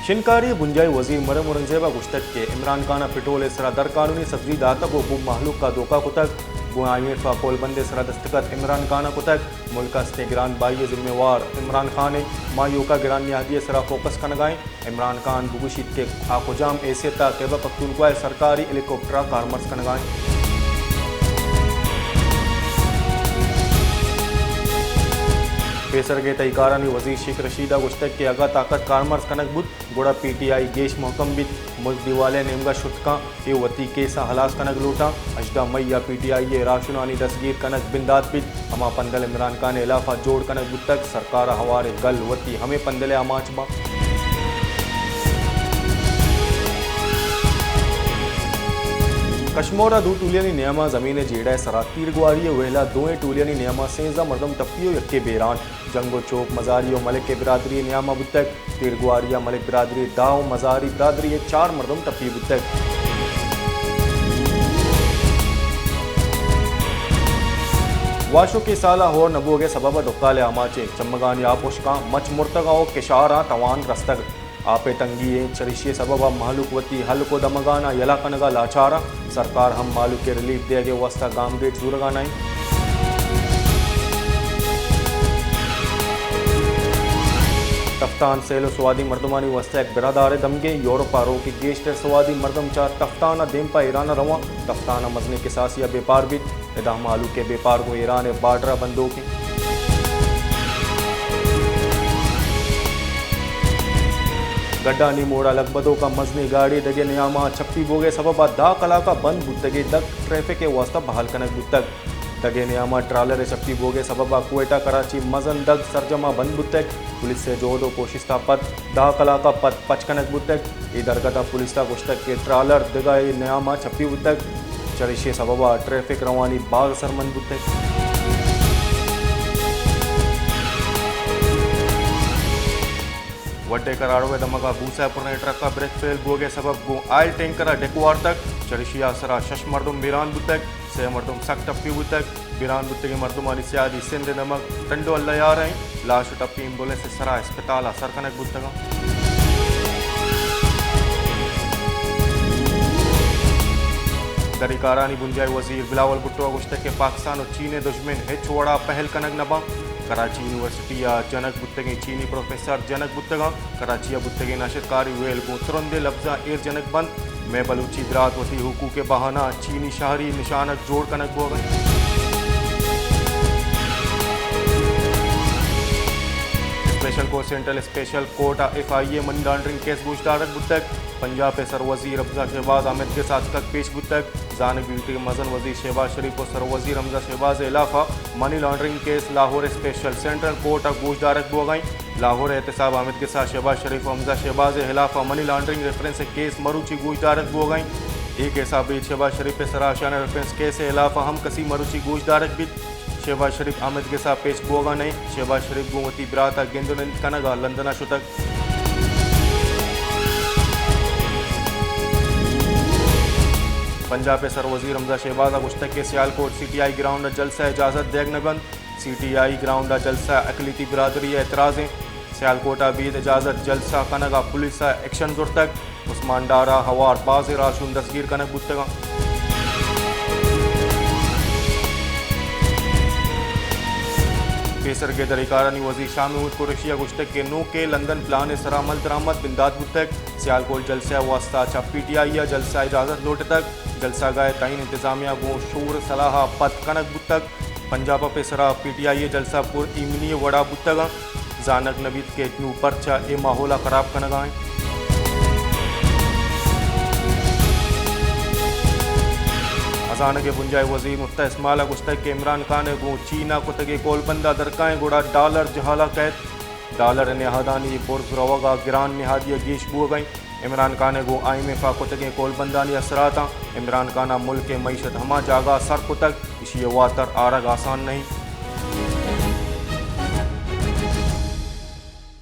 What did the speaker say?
شنگکاری ءِ بنجاہی وزیر مریم اورنگزیب ءَ گوشتگ کہ عمران خان ءَ پٹرول ءِ سرا درقانونی سبسڈی داتگ ءُ بوم مہلوک ءَ دھوکہ کتگ۔ گوں آئی ایم ایف ءَ کولبند ءِ سرا دستخط عمران خان ءَ کتگ۔ ملک ءِ استیں گران بھائی ءِ ذمہ وار عمران خان اِنت۔ ما ایوک ءَ گران نیادی ءِ سرا فوکس کنگ ءَ ایں۔ عمران خان بگوشیت کہ آ کجام حیثیت ءَ خیبر پختونخوا ءِ سرکاری ہیلی کاپٹر ءَ کارمرز کنگ ءَ اِنت۔ پیسرگ ءِ تہی کارانی وزیر شیخ رشید ءَ گوشتگ کہ اگاں طاقت کارمرز کنگ بوت، گڑا پی ٹی آئی گیش مھکم بیت۔ ملک دیوال ءِ نیمگ ءَ شت کنت، اے وتی کیس ءَ ہلاس کنگ لوٹاں۔ ہژدہ مئی ءَ پی ٹی آئی ءِ راہشونانی دزگیر کنگ بندات بیت۔ ہما پندل عمران خان ءِ ہلاف ءَ جوڑ کنگ بوتگ۔ سرکار ءَ ہوار ءِ گل وتی ہمے پندل ءِ آماچ باں۔ کشمور ءَ دو ٹولیانی نیام ءَ زمین ءِ جیڑہ ءِ سرا تیرگواری ءِ ویل ءَ دوئیں ٹولیانی نیام ءَ سینزدہ مردم ٹپی ءُ یکے بیران۔ جنگ ءُ چوپ مزاری ءُ ملک ءِ برادری ءِ نیام ءَ بوتگ۔ تیرگواری ءَ ملک برادری ءِ دہ ءُ مزاری برادری ءِ چار مردم ٹپی بوتگ۔ واشوکیں سال ءَ ہور نہ بوگ ءِ سبب ءَ ڈکال ءِ آماچیں چمگانی آپ ہشکاں، مچ مرتگ ءُ کشاراں توان رستگ۔ آپ ءِ تنگی اِنت، چریشی ءِ سبب ءَ مہلوک وتی ہلک ءُ دمگاں یلہ کنگ ءَ لاچار اَنت۔ سرکار ہم مہلوک ءِ ریلیف دیگ ءِ واستہ گامگیج زورگ ءَ نہ اِنت۔ تفتان سیل ءُ سوادی مردمانی واستہ یک براہدار ءِ دمگے۔ یورپ ءَ روک ءَ گیشتر سوادی مردم چہ تفتان ءَ دیم پہ ایران ءَ رواں۔ تفتان ءَ مزنیں کساسے ءَ بے پار بیت۔ ادا مہلوک ءِ بے پارگ گوں ایران ءِ بارڈر ءَ بندوک اِنت۔ گڈانی موڑ ءَ لگ بدوک ءَ مزنیں گاڑی دگ ءِ نیام ءَ چپی بوگ ءِ سبب ءَ دہ کلاک ءَ بند بوتگ ءُ دگ ٹریفک ءِ واستہ بحال کنگ بوتگ۔ دگ ءِ نیام ءَ ٹرالر ءِ چپی بوگ ءِ سبب ءَ کوئٹہ کراچی مزن دگ سرجم ءَ بند بوتگ۔ پولیس ءِ جہد ءُ کوشست ءَ پد دہ کلاک ءَ پد پچ کنگ بوتگ۔ اے درگت ءَ پولیس ءَ گوشتگ کہ ٹرالر دگ ءِ نیام ءَ چپی بوتگ، چریشی ءِ سبب ءَ ٹریفک روانی باز اثرمند بوتگ۔ وڈے کراڑو ءِ دمگ ءَ بوسہ ءَ پریں ٹرک ءِ بریک فیل بوگ ءِ سبب گوں آئل ٹینکر ءَ ڈیک وارتگ، چریشی ءَ سرا شش مردم بیران بوتگ، سے مردم سک ٹپی بوتگ۔ بیران بوتگیں مردمانی سیادی سندھ ءِ دمگ ٹنڈو ءَ لیار اِنت۔ لاش ءُ ٹپی ایمبولینس ءِ سرا اسپتال ءَ سر کنگ بوتگ اَنت۔ دریکارانی بنجاہی وزیر بلاول بھٹو ءَ گوشتگ کہ پاکستان ءُ چین ءِ دژمن ہچ وڑ ءَ پہل کنگ نہ باں۔ کراچی یونیورسٹی ءَ جنگ بوتگیں چینی پروفیسر جنگ بوتگ اَنت۔ کراچی ءَ بوتگیں نشرکاری ویل گوں ترندیں لبزاں ایر جنگ بنت۔ مئے بلوچی برات وتی حقوق ءِ بہانہ ءَ چینی شہری نشانگ جوڑ کنگ بوگ ءَ اِنت۔ Special court, central special court ءَ ایف آئی اے منی لانڈرنگ کیس گوشدارگ بوتگ۔ پنجاب ءِ سروزیر حمزہ شہباز آمدگس ءَ اتکگ پیش بوتگ۔ زانگ بیتگ کہ مزن وزیر شہباز شریف ءُ سروزیر حمزہ شہباز ءِ ہلاف ءَ money laundering case Lahore special central court ءَ گوشدارگ بوگ ءَ اِنت۔ لاہور ءِ احتساب آمدگس ءَ شہباز شریف ءُ حمزہ شہباز ءِ ہلاف ءَ منی لانڈرنگ ریفرنس ءِ کیس مروچی گوشدارگ بوگ ءَ اِنت۔ اے کیس ءَ ابید شہباز شریف ءِ سرا اشانہ ریفرنس کیس ءِ ہلاف ءَ ہم کسی مروچی گوشدارگ بیت۔ شہباز شریف آمدگس ءَ پیش بوگ ءَ نہ اِنت۔ شہباز شریف گوں وتی برات ءِ گند ءُ نند کنگ ءَ لندن ءَ شتگ۔ پنجاب ءِ سروزیر حمزہ شہباز ءَ گوشتگ کہ Sialkot C T I ground ءَ جلسہ ءِ اجازت دیگ نہ بنت۔ سی ٹی آئی گراؤنڈ ءَ جلسہ ءَ اقلیتی برادری ءِ اعتراض اِنت۔ سیالکوٹ ءَ ابید اجازت جلسہ کنگ ءَ پولیس ءَ ایکشن زرتگ۔ عثمان ڈار ءَ ہوار بازیں راہشون دزگیر کنگ بوتگ اَنت۔ پیسرگ ءِ دریکارانی وزیر شاہ محمود قریشی ءَ گوشتگ کہ نوکیں لندن پلان ءِ سرا عمل درآمد بندات بوتگ۔ سیالکوٹ جلسہ ءِ واستہ چہ پی ٹی آئی ءَ جلسہ ءِ اجازت لوٹتگ۔ جلسہ گاہ ءِ تعین انتظامیہ ءَ گوں شور صلاح ءَ پد کنگ بوتگ۔ پنجاب ءَ پیسرا پی ٹی آئی ءِ جلسہ پر ایمنی ءِ وڑا بوتگ اَنت۔ زانگ نہ بیت کہ نوں پرچا اے ماحول ءَ خراب کنگ ءَ اِنت۔ ہزانگ ءِ بنجاہی وزیر مفتاح اسماعیل ءَ گوشتگ کہ عمران خان ءِ گوں چین ءَ کتگیں کولبند ءَ درکائیں گڑا ڈالر جہل ءَ کئیت۔ ڈالر ءِ نہادانی برز روگ ءَ گران نہادی ءِ گیش بوگ ءَ اِنت۔ عمران خان ءِ گوں آئی ایم ایف ءَ کتگیں کولبندانی اثرات اَنت۔ عمران خان ءَ ملک ءِ معیشت ہما جاگہ ءَ سر کتگ، ایشی ءِ واتر آرگ آسان نہ اِنت۔